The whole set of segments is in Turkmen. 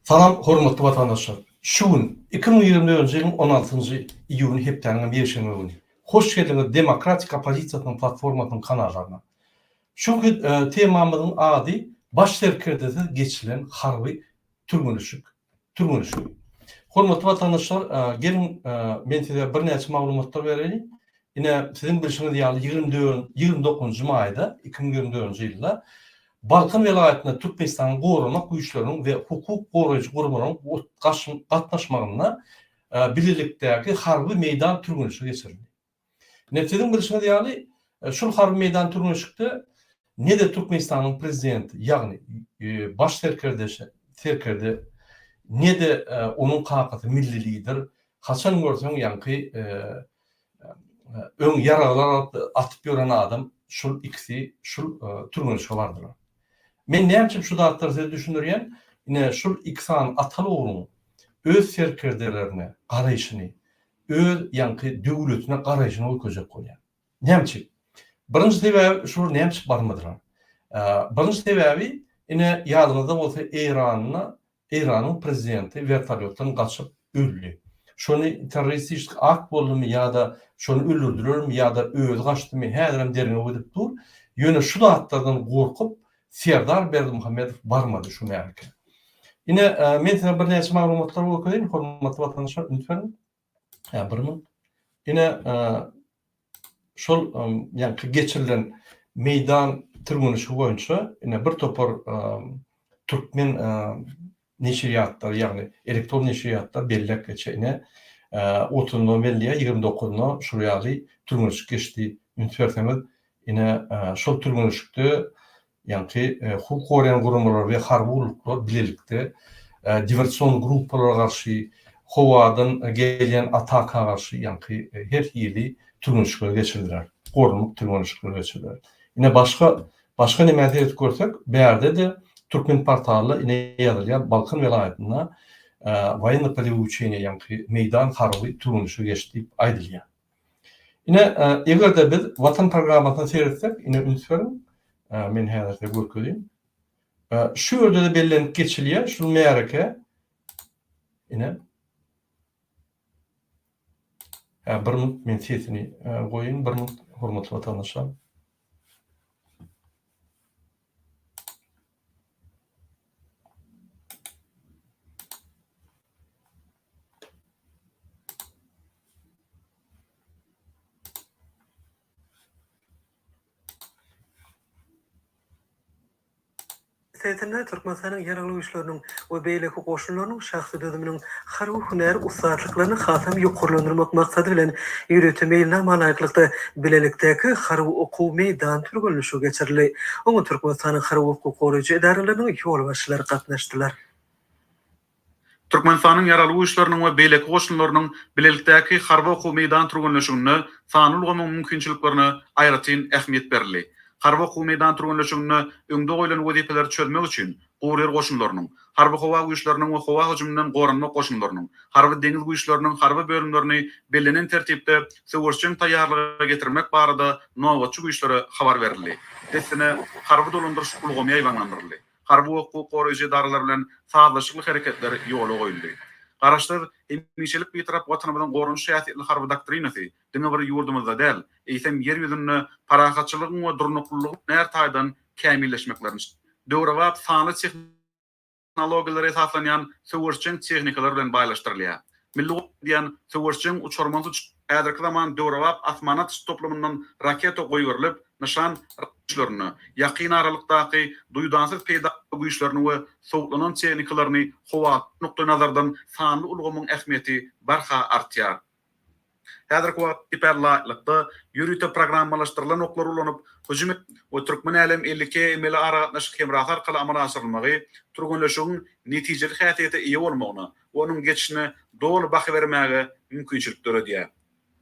Salam hormatly watandaşlar! Şu gün, 2024-nji ýylyň 16-njy iýuny hepdäniň hem ýekşenbe güni. Hoş geldiňiz Demokratik oppozisiýasynyň platformasynyň kanallaryna. Şu günki temamyzyň ady Baş serkerdesiz geçirilen harby türgenleşik türgenleşigi. Hormatly watandaşlar, geliň men size birnäçe maglumatlar bereýin. Ine, siziň bilşiňiz ýaly, 24, 29-njy maýda 2024-nji ýylda Balkan welaýatynda Türkmenistanyň Goranmak güýçleriniň we hukuk goraýjy guramalaryň gatnaşmagynda bilelikdäki harby meýdan türgenleşigi geçirildi. Ine, siziň bilşiňiz ýaly, şul harby meýdan türgenleşikde ne-de Türkmenistanyň prezidenti, ýagny baş serkerdeşi, serkerde, ne-de onuň kakasy milli lider, haçan görseň ýaňky öň ýaraglar alyp atyp ýören adam şul ikisi şul türgenleşige bardylar. Men näme üçin şu zatlary size düşündirýän? Ine, şul iki sany ataly ogluň öz serkerdelerine garaýşyny, öz ýaňky döwletine garaýşyny görkezjek bolýar. Näme üçin? Birinji sebäbi şular näme üçin barmadylar? Birinji sebäbi ine ýadyňyzda bolsa Eýranda Eýranyň prezidenti wertolýotdan gaçyp öldi. Şony terroristiçki akt boldumy ýa-da şony öldürdilermi ýa-da özi gaçdymy häzirem derňew edip dur. Ýöne şu zatlardan gorkup Serdar Berdimuhamedow barmady şu märekä. Ine, men size birnäçe maglumatlary görkezeýin, hormatly watandaşlar, üns beriň. Hä, bir minut. Ine, şol ýaňky geçirilen meýdan türgenleşigi boýunça ine bir topar türkmen neşirýatlary, ýagny elektron neşirýatlar belläp geçýär. Ine, otuzynda belleýär, 29-ynda şul ýaly türgenleşik geçdi. Üns berseňiz, ine, şol türgenleşikde Ýaňky hukuk goraýan guramalar we harby gulluklar bilelikde diwersion gruppalara garşy, howadan gelýän ataka garşy ýaňky her hili türgenleşikleri geçirdiler. Goranmak türgenleşikleri geçirdiler. Ine başga başga nämä seredip görsek, bärde-de Türkmen portalda ine ýazylýar, Balkan welaýatynda woýenno-polýowoý uçeniýa ýaňky meýdan harby türgenleşigi geçdi diýip aýdylýar. Ine, eger-de biz Watan programmasyna seretsek, ine üns beriň, men häzir size görkezeyim. Şu ýerde-de bellenip geçilýär, şu märeke, ine, hä, bir minut men sesini goýayyn, bir minut, hormatly watandaşlar. Sesinde Türkmenistanyň Ýaragly Güýçleriniň we beýleki goşunlarynyň şahsy düzüminiň harby hünär ussatlyklaryny hasam ýokarlandyrmak maksady bilen, ýörite meýilnama laýyklykda bilelikdäki harby okuw meýdan türgenleşigi geçirildi. Oňa Türkmenistanyň harby hukuk goraýjy edaralarynyň ýolbaşçylary gatnaşdylar. Türkmenistanyň Ýaragly Güýçleriniň we beýleki goşunlarynyň bilelikdäki harby okuw meýdan türgenleşiginde sanly ulgamyň mümkinçiliklerine aýratyn ähmiýet berildi. Harby okuw meýdan türgenleşiginde öňde goýlan wezipeleri çözmek üçin guryýer goşunlarynyň, Harby-howa güýçleriniň we howa hüjüminden goranmak goşunlarynyň, Harby-deňiz güýçleriniň harby bölümlerini bellenen tertipde söweşjeň taýýarlyga getirmek barada nobatçy güýçlere habar berildi. Dessine harby dolandyryş ulgamy ýaýbaňlandyryldy. Harby we hukuk goraýjy edaralar bilen sazlaşykly hereketler ýola goýuldy. Garaşsyz, hemişelik Bitarap Watanymyzyň goranyş häsiýetli Harby doktrinasy diňe bir ýurdumyzda däl, eýsem, Ýer ýüzünde parahatçylygyň we durnuklylygyň hünär taýdan kämilleşmeklerini döwrebap sanly tehnologiýalara esaslanýan söweşjeň tehnikalar bilen baýlaşdyrylýar. Milli diýen söweşjeň uçarmansyz häzirki zaman döwrebap asman atyş toplumyndan raketa goýberilip, nyşan güýçlerini, ýakyn aralykdaky duýdansyz peýda güýçlerini we sowutlanan tehnikalaryny howa nukdaýnazardan sanly ulgamyň ähmiýeti barha artýar. Häzirki wagt TIP-ä laýyklykda, ýörite programmalaşdyrylan oklary ulanyp, hüjüm we Türkmen Älem 52 emeli aragatnaşyk hemrasy arkaly amala aşyrylmagy türgenleşigiň netijeli häsiýete eýe bolmagyna we onuň geçişine doly baha bermäge mümkinçilik döredýär.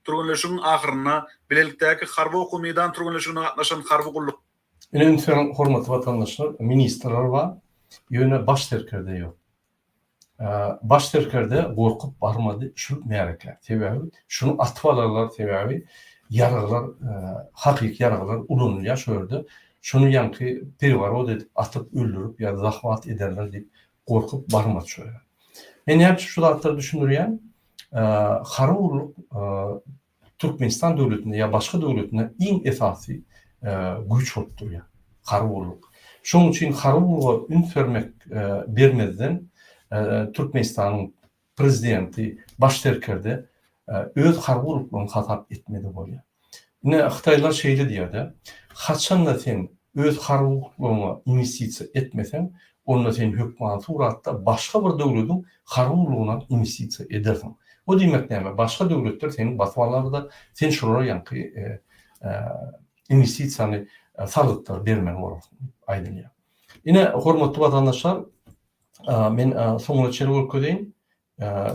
Türgenleşigiň ahyrynda bilelikdäki harby okuw meýdan türgenleşigine gatnaşan harby gulluk. Ine üns beriň hormatly watandaşlar ministrler bar ýöne baş serkerde ýok. Baş serkerde gorkup barmady şu märekä. Sebäbi şuny atyp alarlar sebäbi ýaraglar hakyky ýaraglar ulanylýar şo ýerde. Şuny ýaňky pereworot edip atyp öldürip ýa zahwat ederler diýip. Gorkup barmady şo ýere. Men näme üçin şu zatlary düşündirýän? Harby gulluk Türkmenistan döwletinde ýa başga döwletinde iň esasy güýç bolup durýar. Harby gulluk. Şonuň üçin harby gulluga üns bermek bermezden Türkmenistanyň prezidenti, baş serkerde öz harby gulluklaryny hasap etmeli bolýar. Ine, hytaýlylar şeýle diýýär-de, haçan-da sen öz harby gulluklaryňa inwestisiýa etmeseň, onda sen hökmany suratda başga bir döwlediň harby gullugyna inwestisiýa edersiň. O diýmek näme? Başga döwletler seni basyp alar-da, sen şolara ýaňky inwestisiýany, salgytlary bermeli bolarsyň diýip aýdylýar. Ine, hormatly watandaşlar, Men soňuna çenli görkezeýin.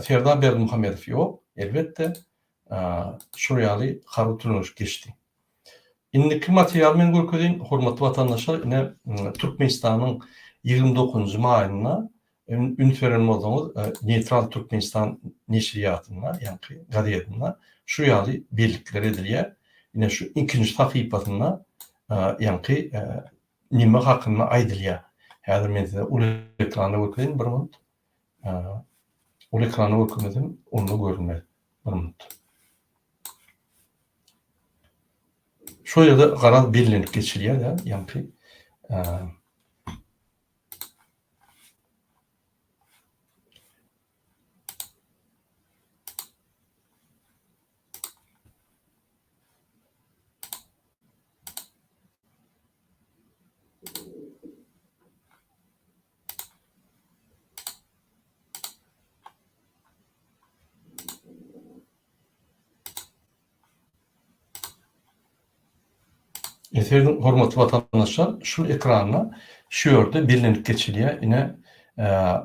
Serdar Berdimuhamedow ýok, elbetde. Şol ýaly harby türgenleşik geçdi. Indiki materialy men görkezeýin, hormatly watandaşlar, ine Türkmenistanyň 29-njy maýynda üns beren bolsaňyz, Neýtral Türkmenistan neşirýatynda, ýaňky gazetinde şu ýaly bellikler edilýär. Ine şu ikinji sahypasynda ýaňky Nime hakynda aýdylýar? Häzir men size uly ekranda görkezeýin bir minut. Uly ekranda görkezmesem onda görünmez. Bir minut. Şu ýerde garaz bellenip geçilýär, ýaňky Eseriň hormatly watandaşlar, şu ekranda şu ýerde bellenip geçilýär. Ine,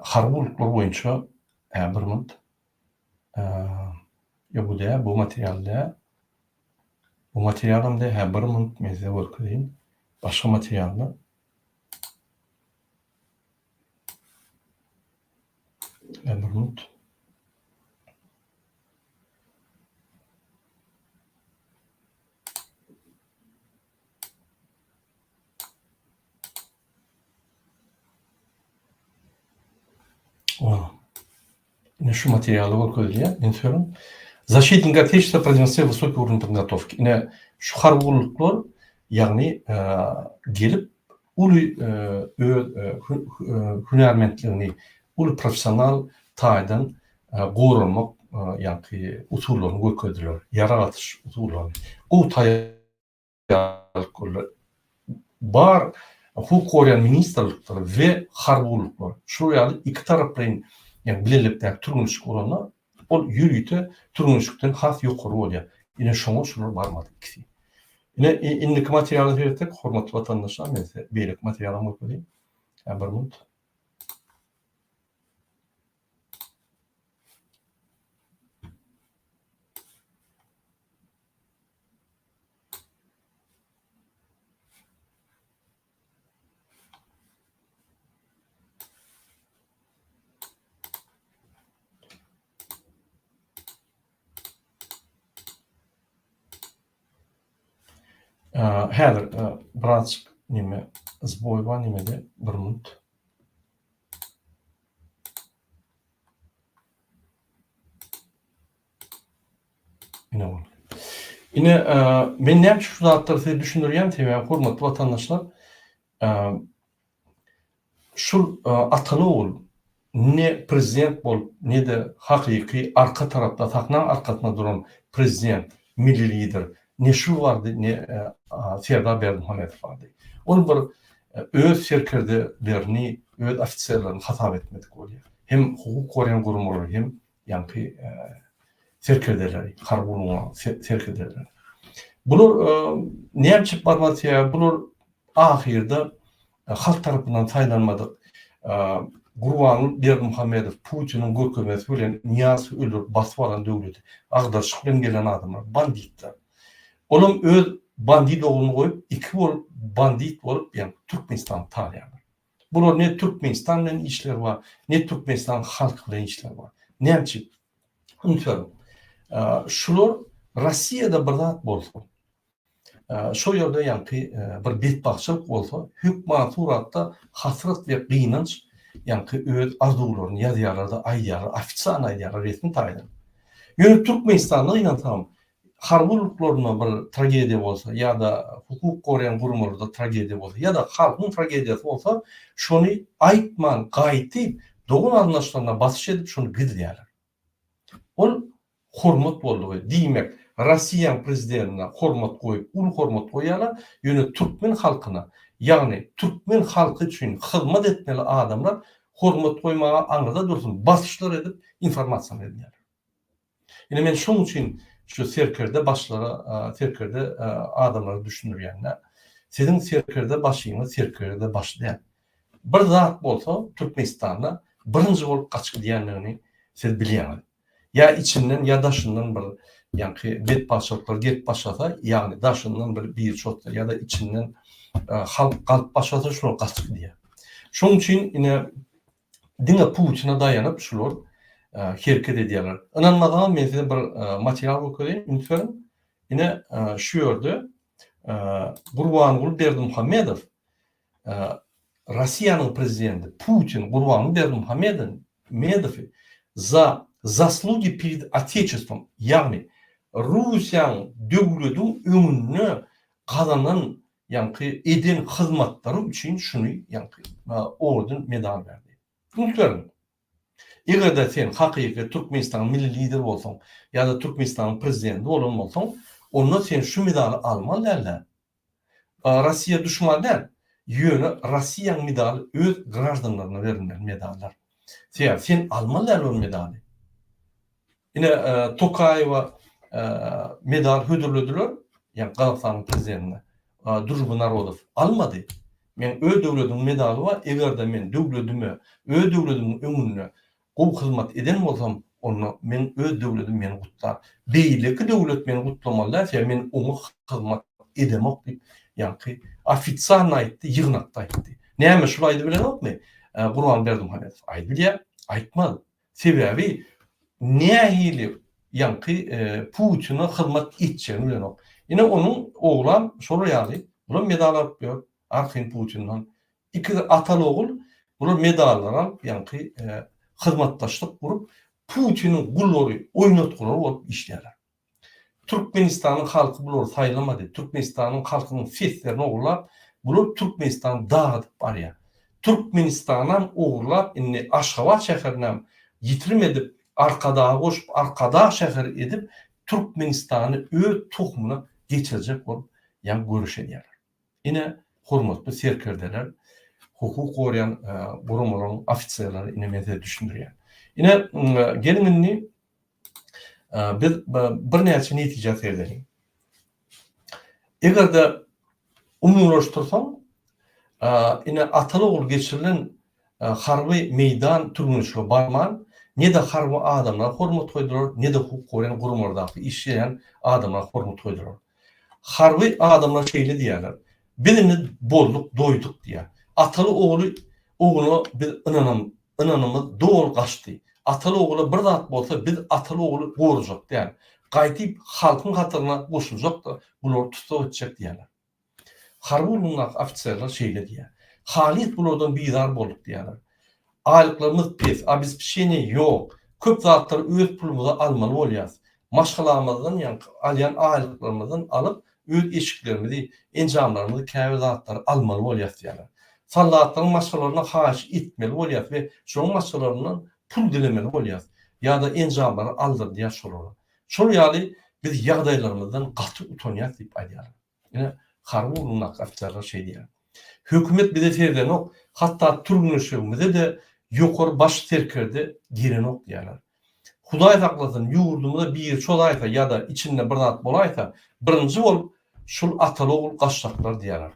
harby gulluklar boýunça bir minut. Ýok, bu däl, bu material däl. Bu materialam däl, hä bir minut men size görkezeýin. Başga materialda. Hä bir minut. Ine şu materialda görkezilýär. Üns beriň. Zaşitnik Otечества продемонстрировал высокий уровень подготовки. Ine şu harby gulluklar, ýagny gelip uly öz hünärmentligini, uly professional taýdan goranmak ýaňky usullaryny görkezdiler. Ýarag atyş usullaryny. Gowy taýýarlyk görler. Bar hukuk goraýan ministrlikler we harby gulluklar şular ýaly ikitaraplaýyn ýagny bilelikdäki türgenleşik bolanda ol ýörite türgenleşikden has ýokary bolýar. Ine şoňa şular barmady ikisi. Ine indiki materiala seretsek hormatly watandaşlar men size beýleki materialam görkezeyim. Bir minut. Häzir birazjyk neme zboý bar nemede bir minut. Ine bol. Ine, men näme üçin şu zatlary size düşündirýän, sebäbi hormatly watandaşlar, şul ataly ogul ne prezident bolup, ne-de hakyky arka tarapda, sahnaň arkasynda duran prezident, milli lider ne şul bardy, ne Serdar Berdimuhamedow bardy. Ol bir öz serkerdelerini, öz ofiserlerini hasap etmedik bolýar. Hem hukuk goraýan guramalary, hem ýaňky serkerdeleri, harby gullugyň serkerdeleri. Bular näme üçin barmaly sebäbi bular ahyrda halk tarapyndan saýlanmadyk Gurbanguly Berdimuhamedow Putiniň görkezmesi bilen Nyýazowy öldürip basyp alan döwleti agdaryşyk bilen gelen adamlar, banditler. Olam öz bandit ogluny goýup iki bolup bandit bolup ýaňky Türkmenistany talaýarlar. Bular ne Türkmenistan bilen işleri bar, ne Türkmenistan halky bilen işleri bar. Näme üçin? Üns beriň. Şular Rossiýada bir zat bolsa, şo ýerde ýaňky bir betbagtçylyk bolsa, hökman suratda hasrat we gynanç. ýaňky öz arzuwlaryny ýazýarlar-da aýdýarlar, ofisialno aýdýarlar resmi taýdan. Ýöne Türkmenistanda gynansagam harby gulluklarynda bir tragediýa bolsa ýa-da hukuk goraýan guramalarda tragediýa bolsa ýa-da halkyň tragediýasy bolsa şony aýtman gaýtyp dogan-garyndaşlaryna basyş edip şony gizleýärler. Ol hormat boldugy. Diýmek, Rossiýaň prezidentine hormat goýup, uly hormat goýýarlar, ýöne türkmen halkyna, ýagny türkmen halky üçin hyzmat etmeli adamlar hormat goýmaga aňyrda dursun, basyşlar edip informasiýany edýärler. Ine men şoň üçin şu serkerde başlara, serkerde adamlara düşündirýän-de, siziň serkerde başyňyz serkerde başy däl. Bir zat bolsa Türkmenistanda birinji bolup gaçyp gidýändigini siz bilýäňiz. Ýa içinden ýa daşyndan bir ýaňky betbagtçylyklar gelip başlasa, ýagny daşyndan bir biri çozsa ýa-da içinden halk galyp başlasa şular gaçyp gidýär. Şonuň üçin ine diňe Putine daýanyp şular hereket edýärler. Ynanmasaňyz men size bir material görkezeýin, üns beriň. Ine şu ýerde Gurbanguly Berdimuhamedow Russiýanyň prezidenti Putin Gurbanguly Berdimuhamedowy za zaslugi pered Otечеством, ýagny Russiýanyň döwlediň öňünde gazanan ýaňky eden hyzmatlary üçin şuny ýaňky orden medal berdi. Üns beriň. Eger-de sen hakyky Türkmenistanyň milli lideri bolsaň ýa-da Türkmenistanyň prezidenti bolan bolsaň, onda sen şu medaly almaly däldi. Rossiýa duşman däl, ýöne Rossiýaň medaly öz graždanlaryna berilmeli medallar. Sebäbi sen almaly däl ol medaly. Ine Tokaýewa medal hödürlediler, ýagny Gazagystanyň prezidentine. Družba narodow almady. Meň öz döwletimiň medaly bar, eger-de men döwletime, öz döwletimiň öňünde gowy hyzmat eden bolsam, onda meň öz döwletim meni gutlar. Beýleki döwlet meni gutlamaly däl, sebäbi men oňa hyzmat edemok diýip, ýaňky ofisialno aýtdy, ýygnakda aýtdy. Näme, şul aýdybilenokmy Gurban Berdimuhamedow? Aýdybilýär, aýtmaz. Sebäbi nähili ýaňky Putine hyzmat etjegini bilenok. Ine onuň oglam şolar ýaly, bulam medal alyp ýör arkaýyn Putinden. Ikisi ataly-ogul bular medallar alyp ýaňky hyzmatdaşlyk gurup Putiniň gullary, oýnatgylary bolup işleýärler. Türkmenistanyň halky bulary saýlamady. Türkmenistanyň halkynyň seslerini ogurlap, bular Türkmenistany dagadyp barýar. Türkmenistanam ogurlap indi Aşgabat şäherinem ýitirim edip Arkadaga goşup Arkadag şäheri edip Türkmenistany öz tohumyna geçirjek bolup ýa göreş edýärler. Ine hormatly serkerdeler, hukuk goraýan guramalaryň ofiserleri ine men size düşündirýän. Ine geliň indi Biz birnäçe netijä seredeliň. Eger-de umumylaşdyrsaň, ine ataly-ogul geçirilen harby meýdan türgenleşige barman, ne-de harby adamlara hormat goýdular, ne-de hukuk goraýan guramalardaky işleýän adamlara hormat goýdular. Harby adamlar şeýle diýýärler, Biz indi bolduk, doýduk diýýär. Ataly-ogly ogula biz ynanam, ynanymyz doly gaçdy. Ataly-ogula bir zat bolsa biz ataly-ogly gorajak däl. Gaýdyp halkyň hataryna goşuljak-da, bulary tussag etjek diýýärler. Harby gullugyndaky ofiserler şeýle diýýär. Halys bulardan bizar bolduk diýýärler. Aýlyklarymyz pes, obespeçeniýe ýok. Köp zatlary öz pulumyza almaly bolýas. Maşgalamyzdan ýaňky alýan aýlyklarymyzdan alyp, öz eşiklerimizi, enjamlarymyzy, käbir zatlary almaly bolýas diýýärler. Soldatlaryň maşgalalaryna haýyş etmeli bolýas we şolaryň maşgalalaryndan pul dilemeli bolýas ýa-da enjamlary aldyrdýas şolara. Şol ýaly biz ýagdaýlarymyzdan gaty utanýas diýip aýdýarlar. Ine, harby ugrundaky ofiserler şeý diýýär. Hökümet bize seredenok, hatda türgenleşigimize-de ýokary baş serkerde gelenok diýýärler. Hudaý saklasyn, ýurdumyza biri çozaýsa ýa-da içinde bir zat bolaýsa, birinji bolup şul ataly-ogul gaçjaklar diýýärler.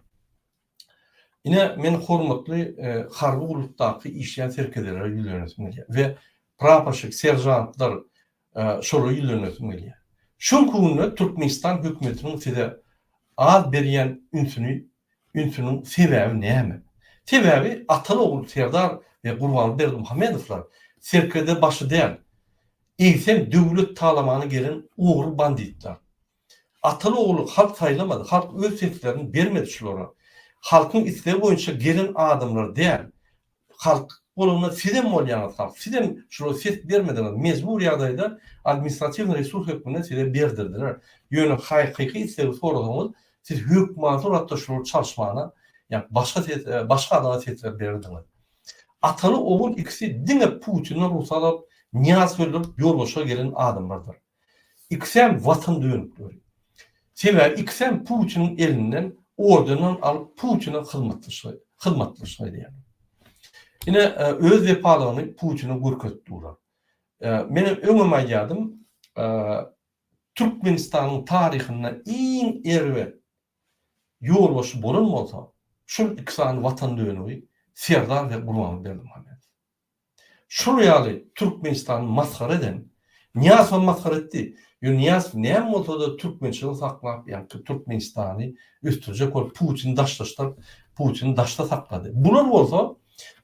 Ine, men hormatly harby gullukdaky işleýän serkerdelere ýüzlenesim gelýär we praporşik, seržantlar, şolara ýüzlenesim gelýär. Şu günki günde Türkmenistan hökümetiniň size az berýän ünsüni ünsüniň sebäbi näme? Sebäbi ataly-ogul Serdar we Gurbanguly Berdimuhamedowlar serkerde başy däl, eýsem döwlet talamana gelen ogry banditler. Ataly-ogly halk saýlamady, halk öz seslerini bermedi şulara. Halkyň islegi boýunça gelen adamlar däl. Halk. Golunda sizem bolýaňyz halk, sizem şulara ses bermediňiz, mejbur ýagdaýda administratiwnyý resurs hökmünde size berdirdiler. Ýöne hakyky islegi sorasaňyz, siz hökmany suratda şulary çalyşmana, ýa başga ses, başga adama sesler bererdiňiz. Ataly ogul ikisi diňe Putinden rugsat alyp, Nyýazowy öldürip ýolbaşçylyga gelen adamlardyr. Ikisem watan dönükleri. Sebäbi ikisem Putiniň elinden ordenden alyp Putine hyzmatdaşlyk hyzmatdaşlyk edýärler. Ine öz wepalygyny Putine görkezip durlar. Menem öňem aýdýardym, Türkmenistanyň taryhynda iň erbet ýolbaşçy bolan bolsa, şol iki sany watan dönügi Serdar we Gurbanguly Berdimuhamedow. Şul ýaly Türkmenistany masgara eden, Nyýazowam masgara etdi. Ýöne Nyýazow näme bolsada türkmençiligi saklap, ýaňky Türkmenistany ösdürjek bolup Putini daşlaşdyryp, Putini daşda saklady. Bular bolsa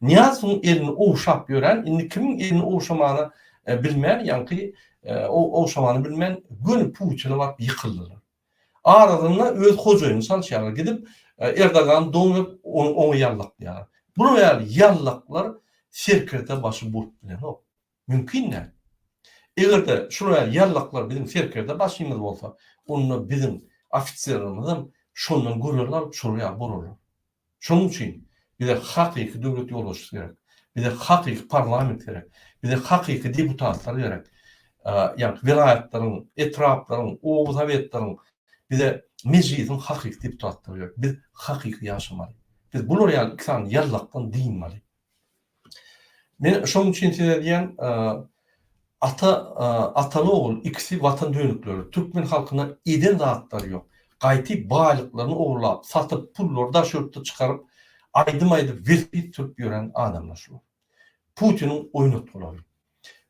Nyýazowyň elini ogşap ýören, indi kimiň elini ogşamany bilmän, ýaňky ogşamany bilmän göni Putine baryp ýykyldylar. Arasynda öz hojaýynyny çalyşýarlar. Gidip Erdogany don berip oňa ýallaklaýarlar. Bular ýaly ýallaklar serkerde başy bolup bilenok. Mümkin däl. Eger-de şular ýaly ýallaklar biziň serkerde başymyz bolsa, onda biziň ofiserlerimizem şondan görelde alyp şolar ýaly bolarlar. Şonuň üçin bize hakyky döwlet ýolbaşçysy gerek. Bize hakyky parlament gerek. Bize hakyky deputatlar gerek. Ýagny welaýatlaryň, etraplaryň, oba sowetleriň bize mejlisiň hakyky deputatlary gerek. Biz hakyky ýaşamaly. Biz bular ýaly iki sany ýallakdan dynmaly. Men şonuň üçin size diýýän, ata ataly ogul ikisi watan dönükleri, türkmen halkyna eden zatlary ýok. Gaýty baýlyklaryny ogurlap, satyp, pullary daş ýurtda çykaryp, aýdym aýdyp, welosiped sürüp ýören adamlar şular. Putiniň oýnatgylary.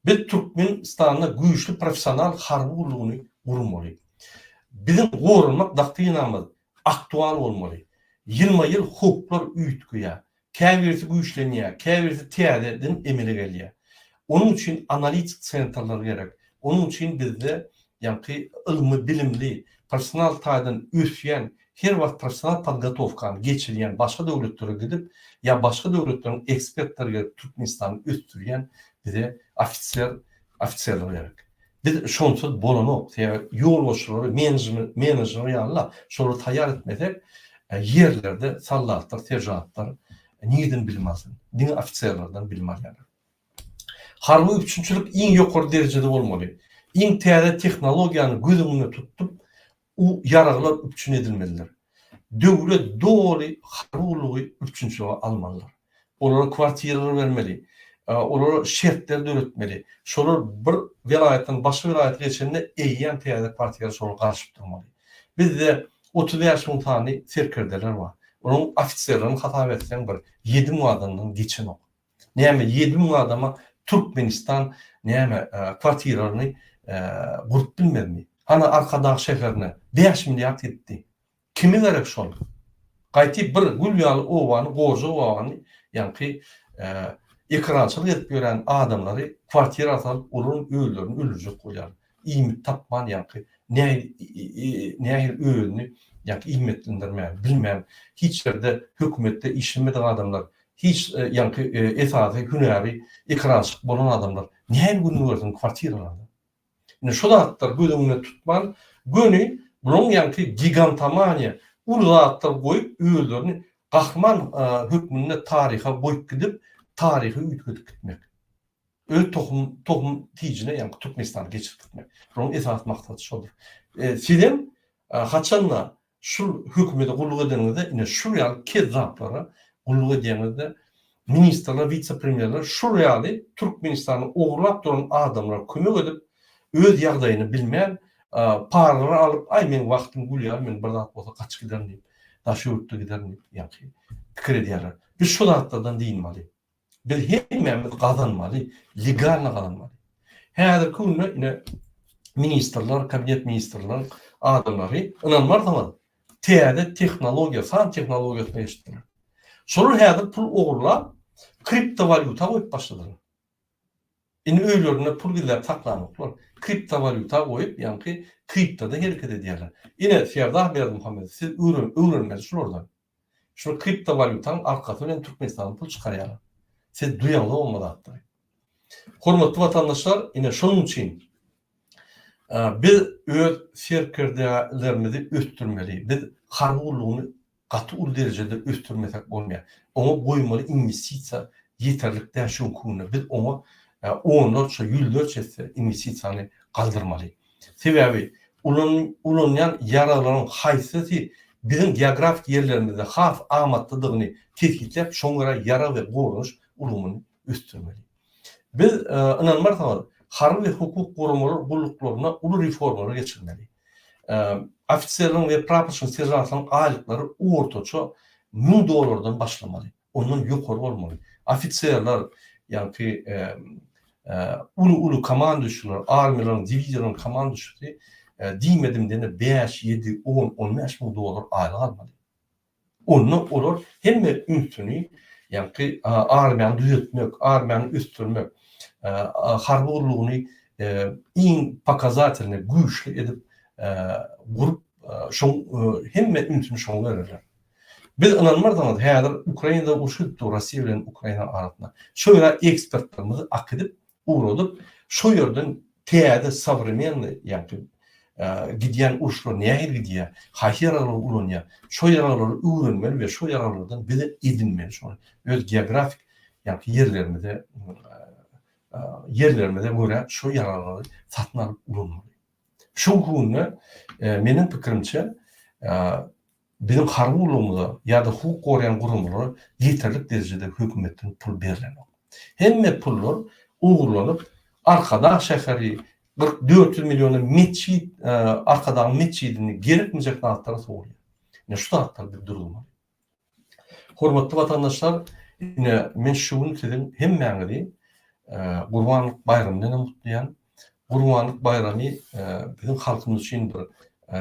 Biz Türkmenistanda güýçli professional harby gullugyny gurmaly. Biziň goranmak doktrinamyz aktual bolmaly. Ýylma-ýyl howplar üýtgeýär. Käbirisi güýçlenýär, käbirisi täzeden emele gelýär. Onuň üçin analitik sentrler gerek. Onuň üçin bizde ýaňky ylmy, bilimli, professional taýdan ösýän, her wagt professional podgotowkany geçirýän başga döwletlere gidip ýa başga döwletleriň ekspertleri gelip Türkmenistany ösdürýän bize ofiser, ofiserler gerek. Biz şonsuz bolanok. Sebäbi ýolbaşçylary, menejer ýaly-la, şolary taýýar etmesek, ýerlerde soldatlar, seržantlar nirden bilim alsyn? Diňe ofiserlerden bilim alýarlar. Harby üpjünçilik iň ýokary derejede bolmaly. Iň täze tehnologiýany göz öňünde tutup, u ýaraglar üpjün edilmelidir. Döwlet doly harby gullugy üpjünçilige almalydyr. Olara kwartiralar bermeli, olara şertler döretmeli. Şolar bir welaýatdan başga welaýata geçende eýýäm täze kwartira şolar garaşyp durmaly. Bizde 35 müň sany serkerdeler bar. Olaryň ofiserlerini hasap etseň bir 7000 adamdan geçenok. Näme 7000 adama Türkmenistan näme kwartiralaryny gurup bilmezmi? Hany Arkadag şäherine 5 milliard gitdi. Kime gerek şol? Gaýty bir gül ýaly obany Gorja obany ýaňky ekrançylyk edip ýören adamlary kwartira salyp olaryň özlerini öldürjek bolýar. Iýmit tapman ýaňky nähili özüni ýaňky iýmitlendirmäni bilmän hiç ýerde hökümetde işlemedik adamlar hiç ýaňky esasy hünäri ekrançylyk bolan adamlar nähili gününi görsün kwartiralarda? Indi şu zatlary göz öňünde tutman, göni bularyň ýaňky gigantomaniýa, uly zatlar goýup, özlerini gahryman hökmünde taryha goýup gidip, taryhy üýtgedip gitmek. Öz tohum, tohum tijine ýaňky Türkmenistany geçirip gitmek. Bularyň esasy maksady şodur. Sizem haçanda Şul hökümete gulluk edeniňizde ine şul ýaly kezzaplara gulluk edýäňizde ministrler witse-premýerler şul ýaly Türkmenistany ogurlap duran adamlara kömek edip öz ýagdaýyny bilmän paralary alyp aý meň wagtym gül ýaly men bir zat bolsa gaçyp giderin diýip daşary ýurtda giderin diýip ýaňky pikir edýärler. Biz şu zatlardan dynmaly. Biz hemmämiz gazanmaly, legalno gazanmaly. Häzirki günde ine ministrler, kabinet ministrler adamlary ynanmarsyňyz täze tehnologiýa, san tehnologiýasyna geçdiler. Şolar häzir pul ogurlap kriptowalýuta goýup başladylar. Indi öýlerinde pul gizläp saklanoklar. Kriptowalýuta goýup, ýaňky kriptoda hereket edýärler. Ine Serdar Berdimuhamedow siz öwrenmeli şulardan. Şol kriptowalýutaň arkasy bilen Türkmenistana pul çykarýarlar. Siz duýaňzok o zatlary. Hormatly watandaşlar, ine şonuň üçin biz öz serkerdelerimizi ösdürmeli. Biz harby gullugyny gaty uly derejede ösdürmesek bolmaýar. Oňa goýmaly inwestisiýa ýeterlik däl şu günki günde. Biz oňa onlarça, ýüzlerçe esse inwestisiýany galdyrmaly. Sebäbi ulanýan ýaraglaryň haýsysy biziň geografik ýerlerimizde has amatlydygyny kesgitläp, şoňa görä ýarag we goranyş ulgamyny ösdürmeli. Biz, ynanmarsyňyz, harby we hukuk guramalar gulluklaryna uly reformalar geçirmeli. Ofiserleriň we praporçyň, seržantlaryň aýlyklary ortaça 1000 dollardan başlamaly, ondan ýokary bolmaly. Ofiserler, ýagny uly-uly komanduçylar, armiýalaryň, diwiziýalaryň komanduçysy diýmedim diýende bäş, ýedi, on, on bäş müň dollar aýlyk almaly. Onda olar hemme ünsüni, ýagny armiýany düzetmek, armiýany ösdürmek, harby gullugyny iň pokazatelnyý, güýçli edip gurup, şoň hemme ünsüni şoňa bererler. Biz ynanmarsyňyz, häzir Ukrainada uruş gidip dur, Russiýa bilen Ukrainanyň arasynda. Şo ýere ekspertlerimizi akidip, ugradyp, şo ýerden täze sowremennyý, ýagny gidýän uruşlar nähili gidýär, haýsy ýaraglary ulanýar, şo ýaraglary öwrenmeli we şo ýaraglardan biz edinmeli şony öz geografik, ýagny ýerlerimize ýerlerimize görä şo ýaraglary satyn alyp ulanmaly. Şu günde meniň pikirimçe Biziň harby gullugymyza ýa-da hukuk goraýan guramalara ýeterlik derejede hökümetden pul berlenok. Hemme pullar ogurlanyp, Arkadag şäheri 44 ýüz milliona metjit, Arkadagyň metjidini gerekmejek zatlara sowulýar. Ine şu zatlary biz duruzmaly. Hormatly watandaşlar, ine men şu gün siziň hemmäňizi Gurbanlyk baýramy bilen hem gutlaýan. Gurbanlyk baýramy biziň halkymyz üçin bir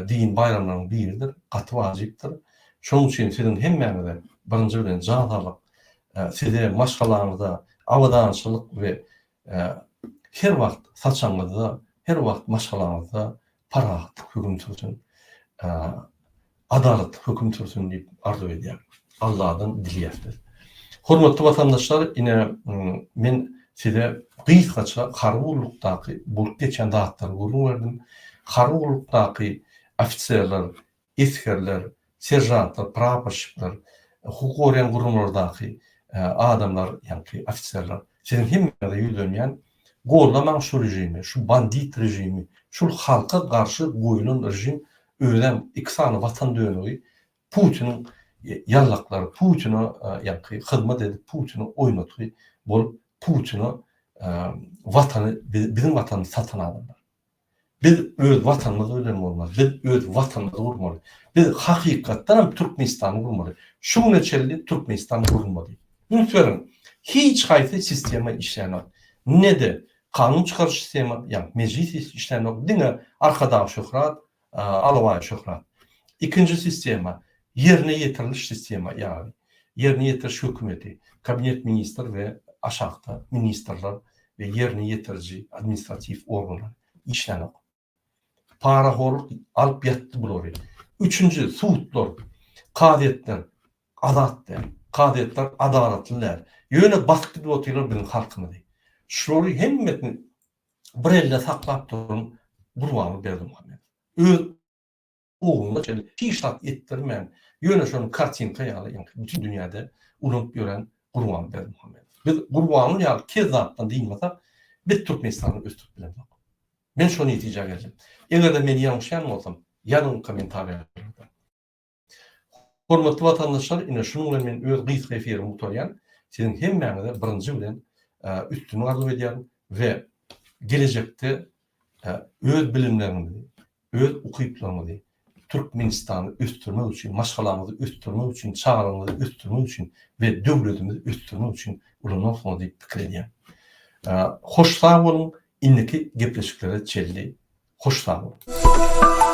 dini baýramlaryň biridir, gaty wajypdyr. Şonuň üçin siziň hemmäňize birinji bilen jan saglyk, size, maşgalaňyza abadançylyk we her wagt saçagyňyzda, her wagt maşgalaňyzda parahatlyk höküm sürsün. Adalatly höküm sürsün diýip arzuw edýän. Alladan dileýäs biz. Hormatly watandaşlar, ine men size gysgaça harby gullukdaky bolup geçen zatlary gürrüň berdim. Harby gullukdaky ofiserler, esgerler, seržantlar, praporşikler, hukuk goraýan guramalardaky adamlar, ýagny ofiserler, siziň hemmäňize ýüzlenýän, gollamaň şu režimi, şu bandit režimi, şul halka garşy goýulan režim Özem iki sany watan dönügi Putiniň ýallaklary Putine ýaňky hyzmat edip Putine oýnatgy bolup Putine watany biziň watanymyzy satan adamlar. Biz öz watanymyz bilen bolmaly. Biz öz watanymyzy gurmaly. Biz hakykatdan hem Türkmenistany gurmaly. Şu güne çenli Türkmenistan gurulmady. Üns beriň, hiç haýsy sistema işlänok. Ne-de Kanun çykaryş sistema, ýagny mejlis işlänok, diňe Arkadag şöhrat, Alabaý şöhrat. Ikinji sistema, ýerine ýetiriliş sistema, ýagny ýerine ýetiriş hökümeti, kabinet ministr we aşakda ministrler we ýerine ýetiriji administratiw organlar işlänok. Parahorluk alyp ýatdy bulary. Üçünji, sudlar, kazyýetler azat däl. Kazyýetler adalatly däl. Ýöne basyp gidip otyrlar biziň halkymyzy. Şulary hemmesini bir elde saklap duran Gurbanguly Berdimuhamedow. Öz ogluna çenli hiç zat etdirmän, ýöne şony kartinka ýaly ýaňky bütin dünýäde ulanyp ýören Gurbanguly Berdimuhamedow. Biz Gurbanguly ýaly kezzapdan dynmasak, biz Türkmenistany ösdürip bilemzok. Men şo netijä geldim. Eger-de men ýalňyşýan bolsam, ýazyň kommentariýalarda. Hormatly watandaşlar, ine şunuň bilen men öz gysga efirimi gutarýan. Siziň hemmäňize birinji bilen üstünlik arzuw edýärin we gelejekde öz bilimleriňizi, öz ukyplaryňyzy Türkmenistany ösdürmek üçin, maşgalaňyzy ösdürmek üçin, çagalaryňyzy ösdürmek üçin we döwletimizi ösdürmek üçin ulanarsyňyz diýip pikir edýän. Hoş sag boluň, indiki gepleşiklere çenli hoş sag boluň.